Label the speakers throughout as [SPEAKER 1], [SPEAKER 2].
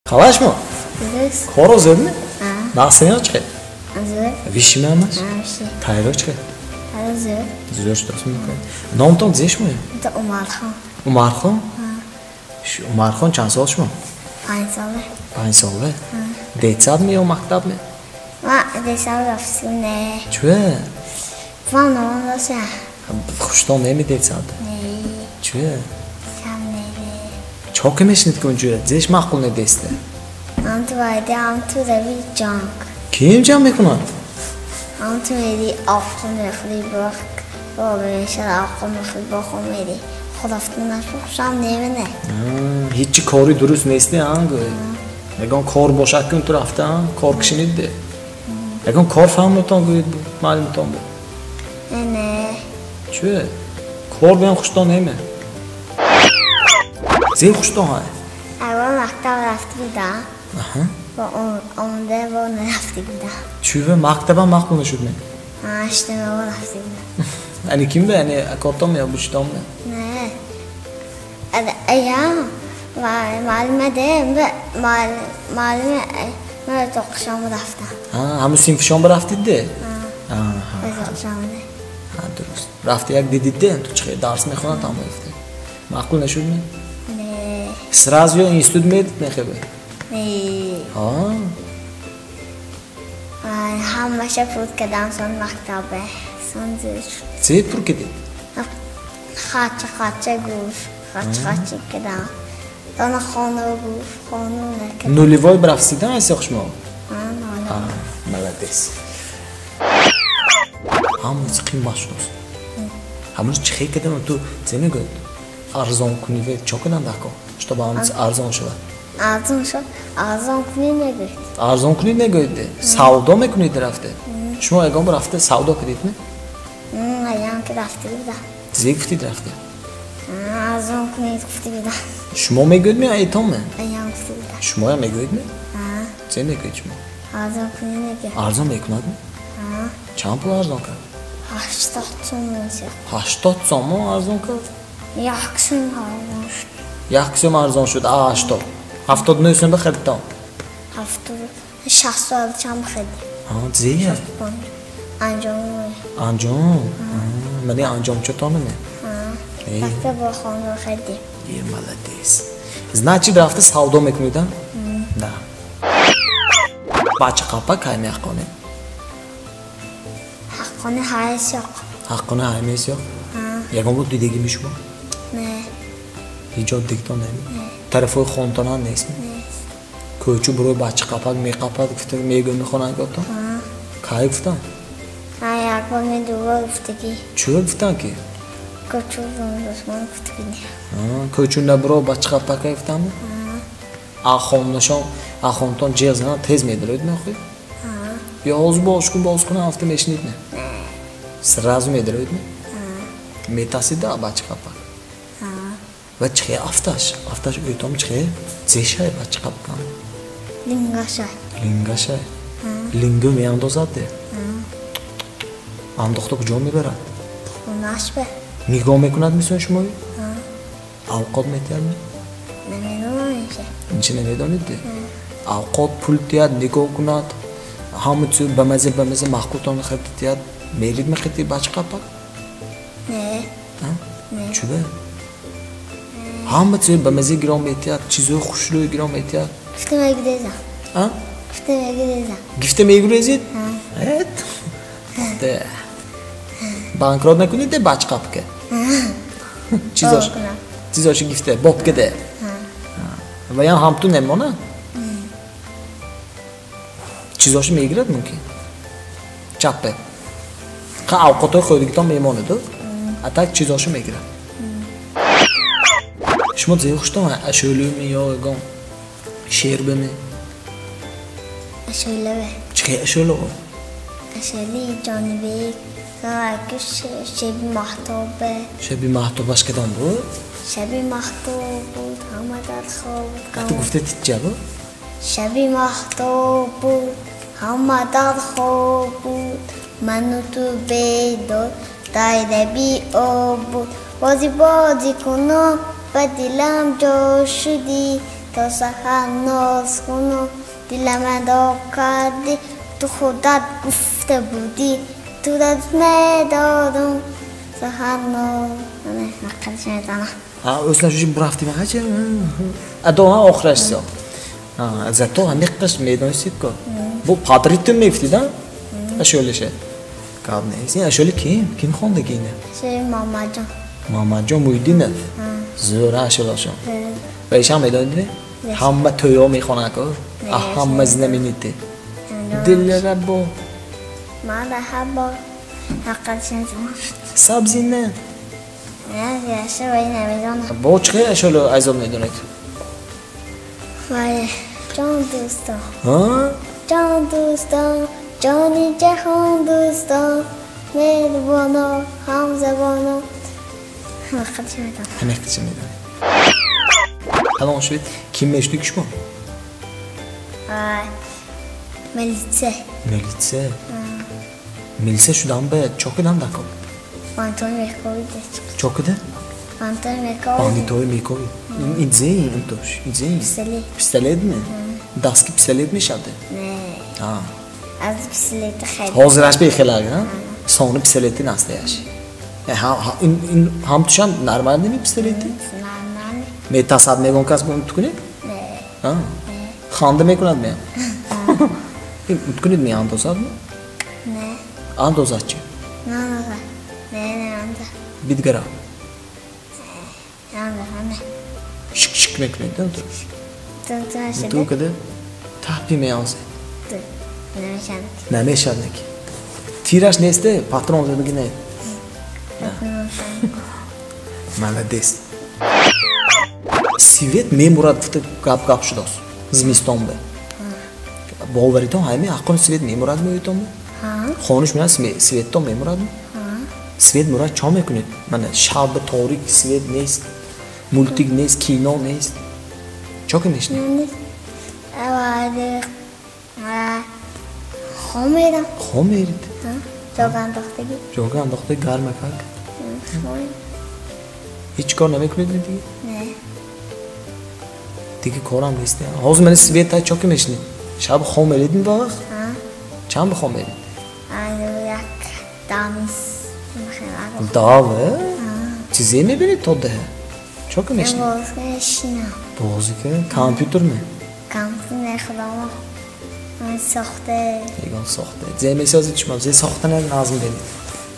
[SPEAKER 1] Қалай шумо?
[SPEAKER 2] Дуруст.
[SPEAKER 1] Корро зуд ме?
[SPEAKER 2] А.
[SPEAKER 1] Нақсиниҳо чӣ хел?
[SPEAKER 2] Зуд.
[SPEAKER 1] Вишиме ҳамаш?
[SPEAKER 2] А, виши.
[SPEAKER 1] Тайёро чӣ хел?
[SPEAKER 2] Ҳара зуд.
[SPEAKER 1] Зуд шудааст мекунед. Номтон зе шумоя?
[SPEAKER 2] Та Умархон.
[SPEAKER 1] Умархон? Умархон чанд сол шумо?
[SPEAKER 2] 5 сола.
[SPEAKER 1] 5 сола? Детсад ме ё мактаб ме?
[SPEAKER 2] Ма детсад рафтим не.
[SPEAKER 1] Чӯе?
[SPEAKER 2] Вам номам дося.
[SPEAKER 1] Хуштон неми детсад?
[SPEAKER 2] Не.
[SPEAKER 1] Чӯе?
[SPEAKER 2] Шам не.
[SPEAKER 1] Чо ки мешинед ки унҷоя? Зеш маъқул не десте?
[SPEAKER 2] Ам ту вайде, ам ту рави ҷанг.
[SPEAKER 1] Ким ҷамъ мекунад?
[SPEAKER 2] Ам ту мери овқат мехӯри, бох бо мешад овқат мехӯри, бо хун мери. Худафтунаш хушам немине.
[SPEAKER 1] Ҳичи кори дуруст нести, а гӯй. Ягон кор бошад ки ту рафта, кор кишинид де. Ягон кор фаҳмутон гӯед муаллимтон бу.
[SPEAKER 2] Не, не.
[SPEAKER 1] Чӯе? Кор биям хуштон неме? Зе хуштон ҳай?
[SPEAKER 2] Аввал мактаб рафта будам. Бо омада бо нарафта будам.
[SPEAKER 1] Чӯе мактабам мақбул нашуд ме?
[SPEAKER 2] Ҳаштама рафта будам.
[SPEAKER 1] Ани ким бе? Ани акотон ме ё бучтон ме?
[SPEAKER 2] Не. Аям муаллима де, муаллима ман тоқишон рафтам.
[SPEAKER 1] Ҳамун синфишон рафтид де?
[SPEAKER 2] Тоқишон.
[SPEAKER 1] Дуруст. Рафта як дидид де, ту чӣ дарс мехонад ҳама гуфте. Маъқул нашуд ме?
[SPEAKER 2] Не.
[SPEAKER 1] Сразу ё институт медид мехебе?
[SPEAKER 2] Не. Ҳамаша пур кардам сон мактабе. Сон зуд шуд.
[SPEAKER 1] Зе пур кардид?
[SPEAKER 2] Хача хача гуфт. Хача хача кардам. Дона хона гуфт, хона накардам.
[SPEAKER 1] Нулевой брафтидан ҳаст шумо?
[SPEAKER 2] А,
[SPEAKER 1] молодец. Ҳама чиз қимат шудааст. Ҳамон чӣ хел кардам ту зе мегӯяд? Арзон кунӣ чо кунам дар кор? Чтобы ҳама чиз арзон шавад.
[SPEAKER 2] Арзон шуд, арзон кунӣ мегӯяд.
[SPEAKER 1] Арзон кунӣ мегӯяд. Савдо мекунед рафте? Шумо ягон бор рафте савдо кардед ме?
[SPEAKER 2] Аям ки рафта будам.
[SPEAKER 1] Зе гуфтид рафте?
[SPEAKER 2] Арзон кунед гуфта будам.
[SPEAKER 1] Шумо мегӯед ме айтон ме?
[SPEAKER 2] Аям гуфта будам.
[SPEAKER 1] Шумоям мегӯед ме? Зе мегӯед шумо?
[SPEAKER 2] Арзон кунӣ мегӯяд.
[SPEAKER 1] Арзон мекунад ме? Чанд пул арзон кард?
[SPEAKER 2] 80 сомон.
[SPEAKER 1] 80 сомон арзон кард?
[SPEAKER 2] 1 сум арзон шуд.
[SPEAKER 1] 1 сум арзон шуд, а 80. 79 сум бихаридтон.
[SPEAKER 2] Ҳафтоду шасту чанд бихаридем.
[SPEAKER 1] Зея?
[SPEAKER 2] Анҷом.
[SPEAKER 1] Анҷом? Мани анҷомчатонаме?
[SPEAKER 2] Рафта бо хона харидем.
[SPEAKER 1] Е, молодец. Значит, рафта савдо мекунед, а? Да. Бача қапа кай меҳқоне?
[SPEAKER 2] Ҳаққони ҳайс ёқ.
[SPEAKER 1] Ҳаққони ҳаймес ёқ? Ягон бор дидагими шумо?
[SPEAKER 2] Не.
[SPEAKER 1] Ҳеҷ ҷо дигтон неми? Тарафҳои хонтонам нест? Кӯчу бурои бача қапак меқапад гуфта мегӯ мехонанготон? Кай гуфтан?
[SPEAKER 2] Як бор медувор гуфтагӣ.
[SPEAKER 1] Чӯ гуфтан ки?
[SPEAKER 2] Кӯчу душман гуфтагӣ.
[SPEAKER 1] Кӯчу набуро бача қапака гуфтанми? А хонашон, а хонтон ҷеғ занад тез медароед мехоҳед? Ё ҳозир боз кун, боз кун ҳафта мешинид не? Сразу медароед не? Метасида бача қапак? Ва чихе афташ? Афташ ӯтом чихе? Зешай бача қапакам?
[SPEAKER 2] Лингашай.
[SPEAKER 1] Лингашай? Лингу меандозад де? Андохта куҷо мебарад?
[SPEAKER 2] Хонаш бе.
[SPEAKER 1] Нигоҳ мекунад мисон шумои? Авқот метиҳад ме?
[SPEAKER 2] Намедонам инча.
[SPEAKER 1] Инча намедонед де? Авқот пул тиҳад, нигоҳ кунад, ҳама чиз ба маза ба маза маъқултон харида тиҳад, мерид мехати бача қапак?
[SPEAKER 2] Не. Не.
[SPEAKER 1] Чӯба? Ҳама чиз ба маза гирон метиҳад, чизҳои хушрӯй гирон метиҳад.
[SPEAKER 2] Гифта мегурезам.
[SPEAKER 1] А?
[SPEAKER 2] Гифта мегурезам.
[SPEAKER 1] Гифта мегурезид? Эт. Де. Банкрот накунед де бача қапка? Чизош. Чизоши гифта, бобка де. Ва ям ҳамту немонад? Чизоши мегирад мумкин? Чаппе. Қа авқотҳои хӯрдагитон мемонаду, а так чизоши мегирад. Шумо зе хуштон ашӯлӯми ё ягон шербами?
[SPEAKER 2] Ашӯлаве.
[SPEAKER 1] Чӣ ашӯло?
[SPEAKER 2] Ашӯли Ҷонибек, шаби маҳтобе.
[SPEAKER 1] Шаби маҳтобаш кадом буд?
[SPEAKER 2] Шаби маҳтоб буд, ҳама дар хоб буд.
[SPEAKER 1] Ту гуфта тиҷа буд?
[SPEAKER 2] Шаби маҳтоб буд, ҳама дар хоб буд, ману ту бедор дар лаби об буд. Бозӣ бозӣ кунон ба дилам ҷо шудӣ, То саҳар ноз куну дилама доғ кардӣ, ту худат гуфта будӣ, тура дӯст медорам. Саҳар ноз. Нақадаш медонам.
[SPEAKER 1] O'zlar shu бурафти мaqacha. Ado ha охираш со. Зато ҳамиқаш медонистед-ку. Бу падритун мегуфтид, а? Ашӯлаша. Гап нест. Ин ашӯли ким? Ким хондаги ина?
[SPEAKER 2] Шери Мамаҷон.
[SPEAKER 1] Мамаҷон Муҳиддинов. Зӯр ашӯлашон. Ва ишам медонед? Ҳама тӯйҳо мехонанд-ку. Ҳама знаменитый. Дилрабо.
[SPEAKER 2] Марҳабо. Ҳаққаш медонам.
[SPEAKER 1] Сабзина.
[SPEAKER 2] Не, яша вай намедонам.
[SPEAKER 1] Бо чӣ хел ашӯло азоб медонед?
[SPEAKER 2] Вай, ҷон дӯстон. Ҷон дӯстон, ҷони ҷаҳон дӯстон, меҳрубоно, ҳамзабоно. Ҳамақадаш медонам.
[SPEAKER 1] Ҳамақадаш медонед. Калон шудед, ким мешудед шумо?
[SPEAKER 2] Вай, милитсия.
[SPEAKER 1] Милитсия? Милитсия шудан ба чо кидан дакор?
[SPEAKER 2] Бандитои мековид.
[SPEAKER 1] Чо кида?
[SPEAKER 2] Бандитои мековид.
[SPEAKER 1] Бандитои мековид. Ин зе ин тош? Ин зе?
[SPEAKER 2] Пистолет.
[SPEAKER 1] Пистолет ме? Дастки пистолет мешавад?
[SPEAKER 2] Не. Аз пистолети хеле.
[SPEAKER 1] Ҳозираш бехелаг, а? Сони пистолети настаяш. Ин ҳам тушам нормал неми пистолети?
[SPEAKER 2] Нормал.
[SPEAKER 1] Метасад мегон кас бо унт кунед?
[SPEAKER 2] Не.
[SPEAKER 1] Ханда мекунад ме? Ин унт кунед меандозад ме?
[SPEAKER 2] Не.
[SPEAKER 1] Андозад чи?
[SPEAKER 2] Наандозад. Не, не андозад.
[SPEAKER 1] Бидгара.
[SPEAKER 2] Не, андозад, не.
[SPEAKER 1] Шик шик мекунед, да?
[SPEAKER 2] Тун-тун
[SPEAKER 1] Ту када тапи меанзед.
[SPEAKER 2] Ту. Намешавад.
[SPEAKER 1] Намешавад неки. Тираш несте, патрон задагӣ не. Молодец. Свет мемурад гуфта гап гап шудааст. Зимистон бе. Боваритон ҳами ҳаққони свет мемурад меоитон бе? Хонуш меояд светтон мемурад? Свет мурад чо мекунед? Мана шаб торик свет нест, мультик нест, кино нест. Чо ки мешнед?
[SPEAKER 2] Хом мерам.
[SPEAKER 1] Хом мерид?
[SPEAKER 2] Ҷога андохтагӣ.
[SPEAKER 1] Ҷога андохтагӣ гарма как? Ҳеҷ кор намекунед дига?
[SPEAKER 2] Не.
[SPEAKER 1] Дига корам нест. Ҳозир мана свет ҳай чо ки мешнед? Шаб хом мерид ба вақт? Чанд ба хом мерид?
[SPEAKER 2] Як дамис.
[SPEAKER 1] Даве? Чизе мебинед то даҳа? Чо ки мешнед?
[SPEAKER 2] Бозӣ мешинам.
[SPEAKER 1] Бозӣ ки? Компютер ме?
[SPEAKER 2] Компютер не, худомо. Ман сохта.
[SPEAKER 1] Ягон сохта. Зе месозед шумо? Зе сохтана назм бинед?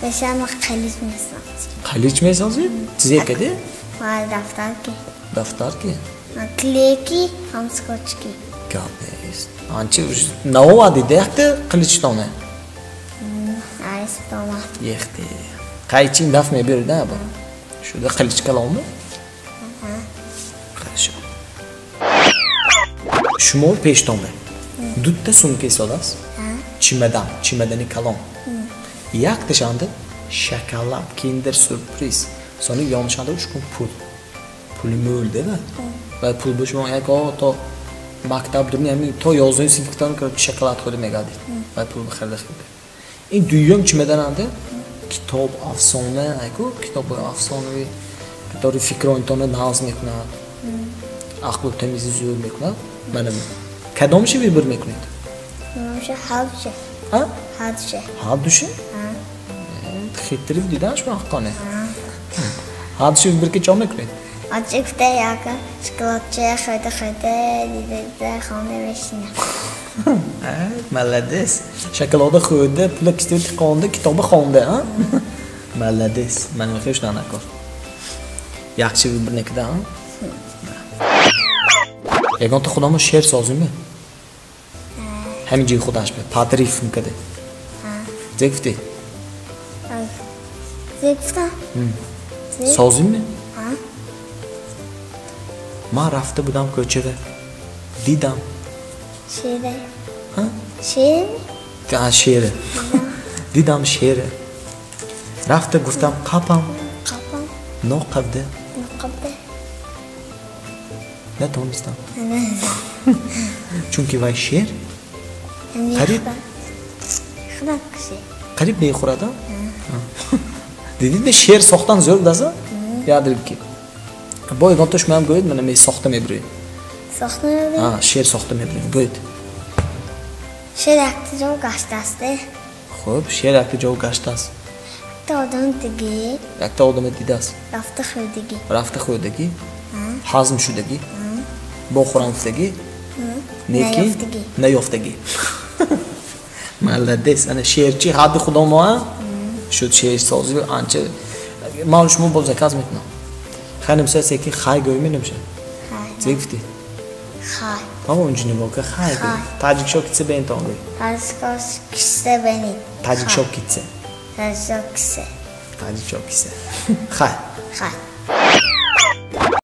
[SPEAKER 2] Беша ма қалич месозем.
[SPEAKER 1] Қалич месозед? Чизе каде?
[SPEAKER 2] Ва дафтар ки.
[SPEAKER 1] Дафтар ки?
[SPEAKER 2] Клейки, ҳам скотчки.
[SPEAKER 1] Гап нест. Анчи наовадид яхте қиличтоне?
[SPEAKER 2] Айстома.
[SPEAKER 1] Яхте. Қайчин даф мебирид, а, ба? Шуда қилич калонми? Хорошо. Шумо пештон бе. Дутта сумка истодааст. Чимадан, чимадани калон. Якташанда шоколад, киндер сюрприз. Сони ёнишанда уч кун пул. Пули мӯл, деда. Ва пул бо шумо як то мактаб дурни ҳами то 11 синф китон шоколад хӯрда мегардид. Ва пул харида хӯрда. Ин дуюм чимадананда китоб афсона, айку китоб афсонави, который фикронтонро нағз мекунад. Ақлу тамизи зӯр мекунад. Мана кадомши выбор мекунед?
[SPEAKER 2] Кадомши ҳардуше.
[SPEAKER 1] А?
[SPEAKER 2] Ҳардуше.
[SPEAKER 1] Ҳардуше? Хитрив дидан шумо ҳаққоне. Ҳардуше выбор ки чо мекунед?
[SPEAKER 2] Ҳардуше гуфта яка шоколадча хӯрда хӯрда дида дида хона мешинам.
[SPEAKER 1] Молодец. Шоколада хӯрда, пула киста тиқонда, китоба хонда, а? Молодец. Ман мехоҳам шудан накор. Яхши выбор некида, а? Ягонта худамо шеър созиме? Ҳамин ҷои худаш бе, падриф мекаде. Зе гуфтӣ?
[SPEAKER 2] Зе гуфтам?
[SPEAKER 1] Созиме? Ман рафта будам кӯчада, дидам.
[SPEAKER 2] Шере. Шере?
[SPEAKER 1] Шере. Дидам шере. Рафта гуфтам қапам.
[SPEAKER 2] Қапам.
[SPEAKER 1] Ноқабда.
[SPEAKER 2] Ноқабда.
[SPEAKER 1] Натонистам. Чунки вай шер қариб қариб мехӯрад. Дидид шер сохтан зӯр даса? Ядриб ки. Бо ягонта шумоам гӯед, мана месохта мебуред.
[SPEAKER 2] Сохта мебарем?
[SPEAKER 1] Шеър сохта мебарем. Гӯед.
[SPEAKER 2] Шеър якта ҷо гаштааст.
[SPEAKER 1] Хуб, шеър якта ҷо гаштааст.
[SPEAKER 2] Якта одами дигӣ.
[SPEAKER 1] Якта одаме дидааст.
[SPEAKER 2] Рафта хӯрдагӣ.
[SPEAKER 1] Рафта хӯрдагӣ? Ҳазм шудагӣ? Бохӯрам гуфтагӣ? Неки? Наёфтагӣ. Молодец. Ана шеърчи ҳадди худо мо шуд шеърсозӣ анча. Ман шумо боз заказ мекунам. Хай намша секи хай гӯй менамша. Чӣ гуфтӣ?
[SPEAKER 2] Хай.
[SPEAKER 1] Ҳамо унҷи нигоҳ ка хай гӯй. Таҷикшо китсе бентон гӯй.
[SPEAKER 2] Таҷикшо китсе бенит.
[SPEAKER 1] Таҷикшо китсе.
[SPEAKER 2] Таҷикшо китсе.
[SPEAKER 1] Таҷикшо китсе. Хай.
[SPEAKER 2] Хай.